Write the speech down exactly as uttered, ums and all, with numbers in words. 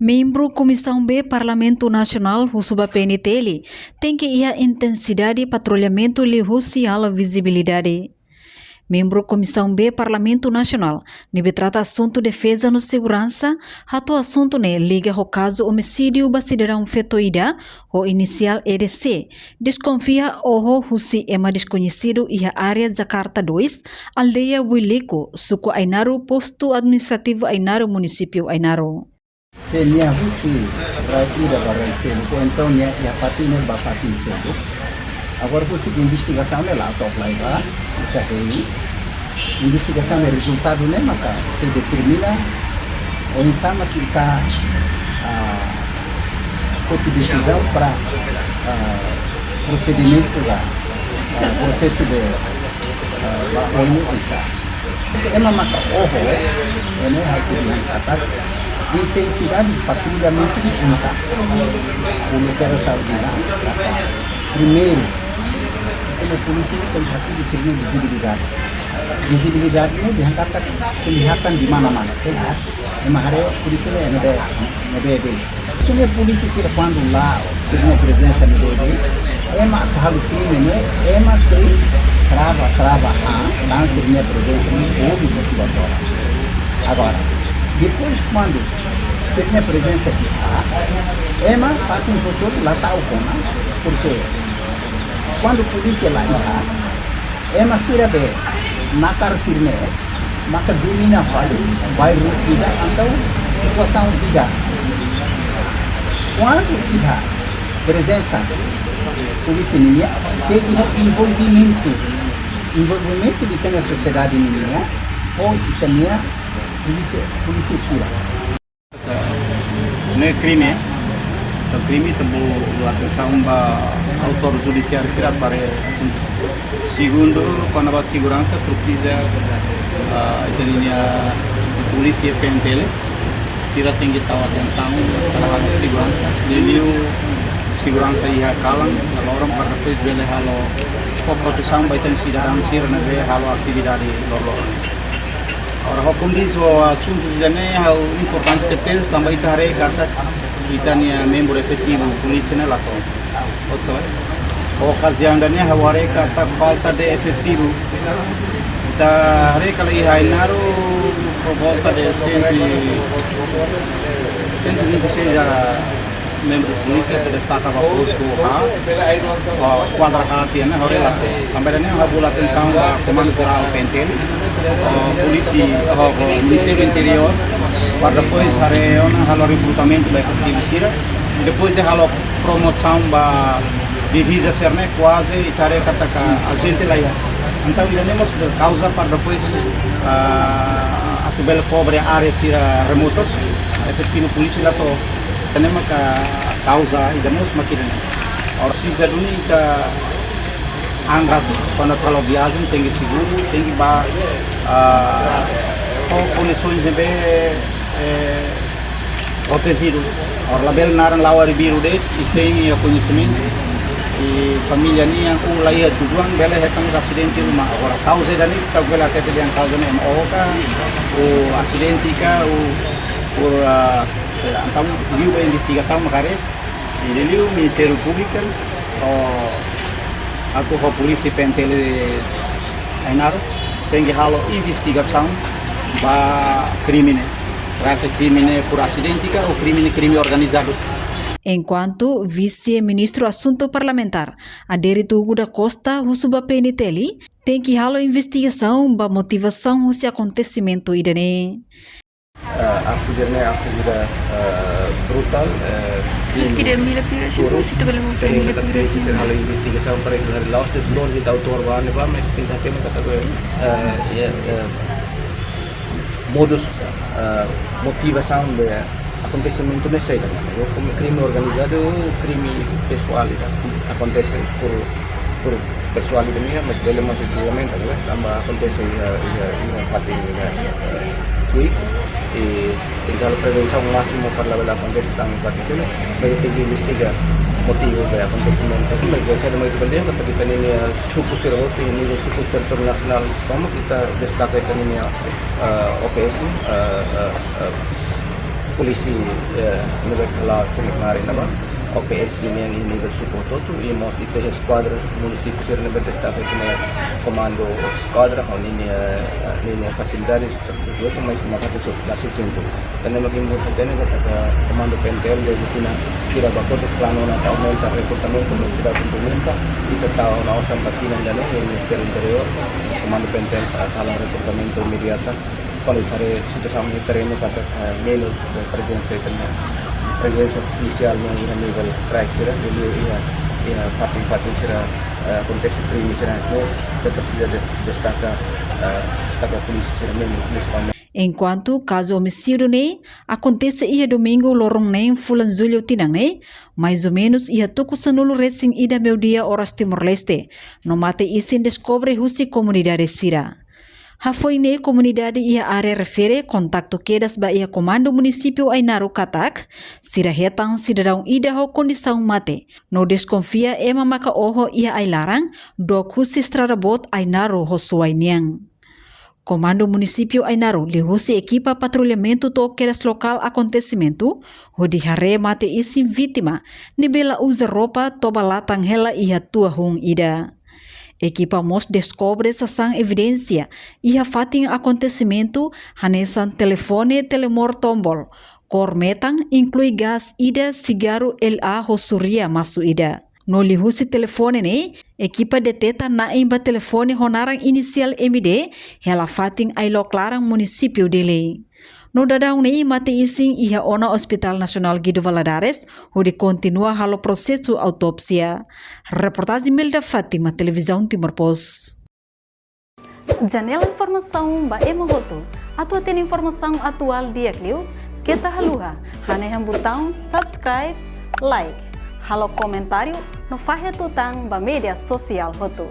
Membru Komisaun B Parlamentu Nasionál husu ba P N T L tenke iha intensidade patrullamentu liuhusi halo vizibilidade. Membru Komisaun B Parlamentu Nasionál ne'ebé trata asuntu defeza no seguransa hato'o asuntu ne'e liga ho kazu omisídiu ba sidadaun feto ida ho inisiál E D C, deskonfia oho husi ema deskoñesidu iha área Jakarta dois, aldeia Builico, suku Ainaro, postu administrativu Ainaro, munisípiu Ainaro. Se nia husi rai ida ba rai seluk, entaun nia iha fatin ne'e ba fatin seluk. Agora husi investigasaun ne'e la to'o lai ba, ita hein. Investigasaun ne'e rezultadu ne'e maka sei determina oinsá mak ita, ah, foti desizaun para, ah, prosedimentu ba, ah, prosesu de, ah, ba oinu oinsá. Ema maka oho, ne'e ha'u dehan katak intensidade patrullamentu ne'e oinsá. Uluk kedas ha'u dehan katak primeiru, ema polísia ne'e tenke hatudu sira-nia vizibilidade. Vizibilidade ne'e dehan katak kelihatan di mana-mana. Ema haree polísia ne'e, ne'ebé, ne'ebé. Ita-nia polísia sira kuandu la'o, sira-nia prezensa ne'ebé, ema atu halo krime ne'e, ema sei trava, trava an, la'ós sira-nia prezensa ne'e, hodi husi ba fora. Agora, depois kuandu sira-nia prezensa iha, ema fatin hotu-hotu la ta'uk ona, porke kuandu polísia la iha, ema sira be nakar sira-ne'e maka domina fali bairru ida, entaun situasaun ida. Kuandu iha prezensa polísia ninian, sei iha envolvimentu, envolvimentu ita-nia sosiedade ninian, ho ita-nia polísia, polísia sira. Ne'e krime, entaun krime ita bolu atensaun ba autór judisiáriu sira para asuntu. Segundu, kona-ba seguransa presiza, ah, ita-nia polísia P N T L, sira tenke tau atensaun para halo seguransa. Liuliu seguransa iha kalan, iha loron para depois bele halo protesaun ba ita-nia sidadaun sira ne'ebé halo atividade loroloron. Agora, ho kondisi ho asuntu ida-ne'e, ha'u importante tebes, tanba ita haree katak ita-nia membru efetivu polísia ne'e la to'o. Oso, eh? Ho okaziaun ida-ne'e, ha'u haree katak falta de efetivu. Ita haree kalan iha Ainaro, por volta de cento, cento e vinte e seis membru polísia, ita destaka ba postu haat, ho kuadra haat, ne'e, ho relasaun. Tanba ne'e, ha'u bolu atensaun ba Komandu Jerál P N T L, ho polísia, ho, ho Ministériu Interiór, para depois haree ona halo rekrutamentu ba efetivu sira, depois de halo promosaun ba divisa sira-ne'e, kuaze ita haree katak ajente la iha. Entaun, ida-ne'e mós kauza para depois, ah, atu bele kobre área sira remotas, efetivu polísia la to'o. Ida-ne'e maka kauza ida mós mak ida-ne'e. Agora, se ida duni ita angra, kuandu halo viajen, tenke seguru, tenke ba, ah, ho kondisoens ne'ebé, eh, protejidu. Agora, labele naran la'o arbiru de'it, i sein iha koñesimentu, i família nian, ou la iha tujuan, bele hetan asidente ruma. Agora, kauza ida-ne'e, ita bele hatete dehan kauza ne'e ema oho ka, ou asidente ka, ou, ou, ah, entaun, liu ba investigasaun mak haree, i liuliu Ministériu Públiku, ho, atu ho polísia P N T L Ainaro, tenke halo investigasaun ba krime ne'e. Será que krime ne'e por asidente ka ou krime ne'e krime organizadu? Enkuantu Vise-Ministru Asuntu Parlamentár, Adérito Hugo da Costa, husu ba P N T L, tenke halo investigasaun ba motivasaun husi akontesimentu ida-ne'e. Eh, aktu ida-ne'e, aktu ida, eh, brutál, eh, Ih, krime ida mila pira sih, duru. Mas ita bele husu sehingga mila pira sih. Sira halo investigasaun para ita haree la'ós de'it noni ita autór ba ne'ebá, mas ita hatene katak, eh, eh, eh, modus, eh, motivasaun ba akontesimentu ne'e saida. Ou krime organizadu, krime pesoál ida. Akontese por, por pesoál ida nian, mas bele mós julgamentu, ne'e? Tanba akontese iha, iha, iha fatin ida, eh, Chuí, i tenke halo prevensaun másimu para labele akontese tan iha fatin seluk, mas tenke investiga motivu ba akontesimentu. Mas saida mak ita bele dehan, katak ita-nia suku sira hotu, ita-nia suku territóriu nasionál, tanba ita destaka ita-nia, eh, O P S, eh, eh, eh, Polísia, eh, ne'ebé hala'o sira-nia knaar ne'ebá, O P S nian iha nivel suku hotu-hotu, i mós ita iha eskuadra munisípiu sira ne'ebé destaka ita-nia komandu eskuadra, ho ninia, eh, ninia fasilidade, sosial, mas maka tu sub-, na subsintu. Tan ne'e mak importante ne'e katak komandu P N T L deve tinan sira ba kotuk planu atu aumenta rekrutamentu, no sira kumprimenta, i ita tau ona osan ba tinan ida-ne'e, iha Ministériu Interiór, komandu P N T L, eh, halo rekrutamentu imediata. Kuandu ita haree situasaun iha terrenu katak, eh, menus, eh, prezensa, ita-nia prezensa polisiál nian iha nivel kraik sira, liuliu iha, iha fatin-fatin sira, eh, akontese krime sira hanesan ne'e, ita presiza des-, destaka, eh, destaka polísia sira menus, menus. Enkuantu kazu omisídiu ne'e akontese iha domingu loron neen fulan Jullu tinan ne'e, mais ou menus iha tuku sanulu-resin-ida meiudia oras Timor-Leste, no mate-isin deskobre husi komunidade sira. Hafoin ne'e komunidade iha área refere kontaktu kedas ba iha Komandu Munisípiu Ainaro katak, sira hetan sidadaun ida ho kondisaun mate, no deskonfia ema maka oho iha ai-laran, dook husi estrada boot Ainaro ho Suai nian. Komandu Munisípiu Ainaro liuhusi ekipa patrullamentu to'o kedas lokál akontesimentu, hodi haree mate-isin vítima, ne'ebé la uza roupa toba latan hela iha tua-hun ida. Ekipa mós deskobre sasán evidénsia iha fatin akontesimentu, hanesan telefone Telemor tombol, kór metan, inklui gás ida, sigarru L A ho suria masu ida. No liuhusi telefone ne'e, ekipa deteta na'in ba telefone ho naran inisiál M D, hela fatin Ailok Laran, Munisípiu Dili. No daudaun ne'e mate-isin iha ona Hospital Nasionál Guido Valadares, hodi kontinua halo prosesu autópsia. Reportajen Melda Fátima, Televizaun Timor Post. Janela informasaun ba ema hotu. Atu hatene informasaun atuál di'ak liu, keta haluha hanehan butaun subscribe, like, halo komentáriu, no fahe tutan ba média sosiál hotu.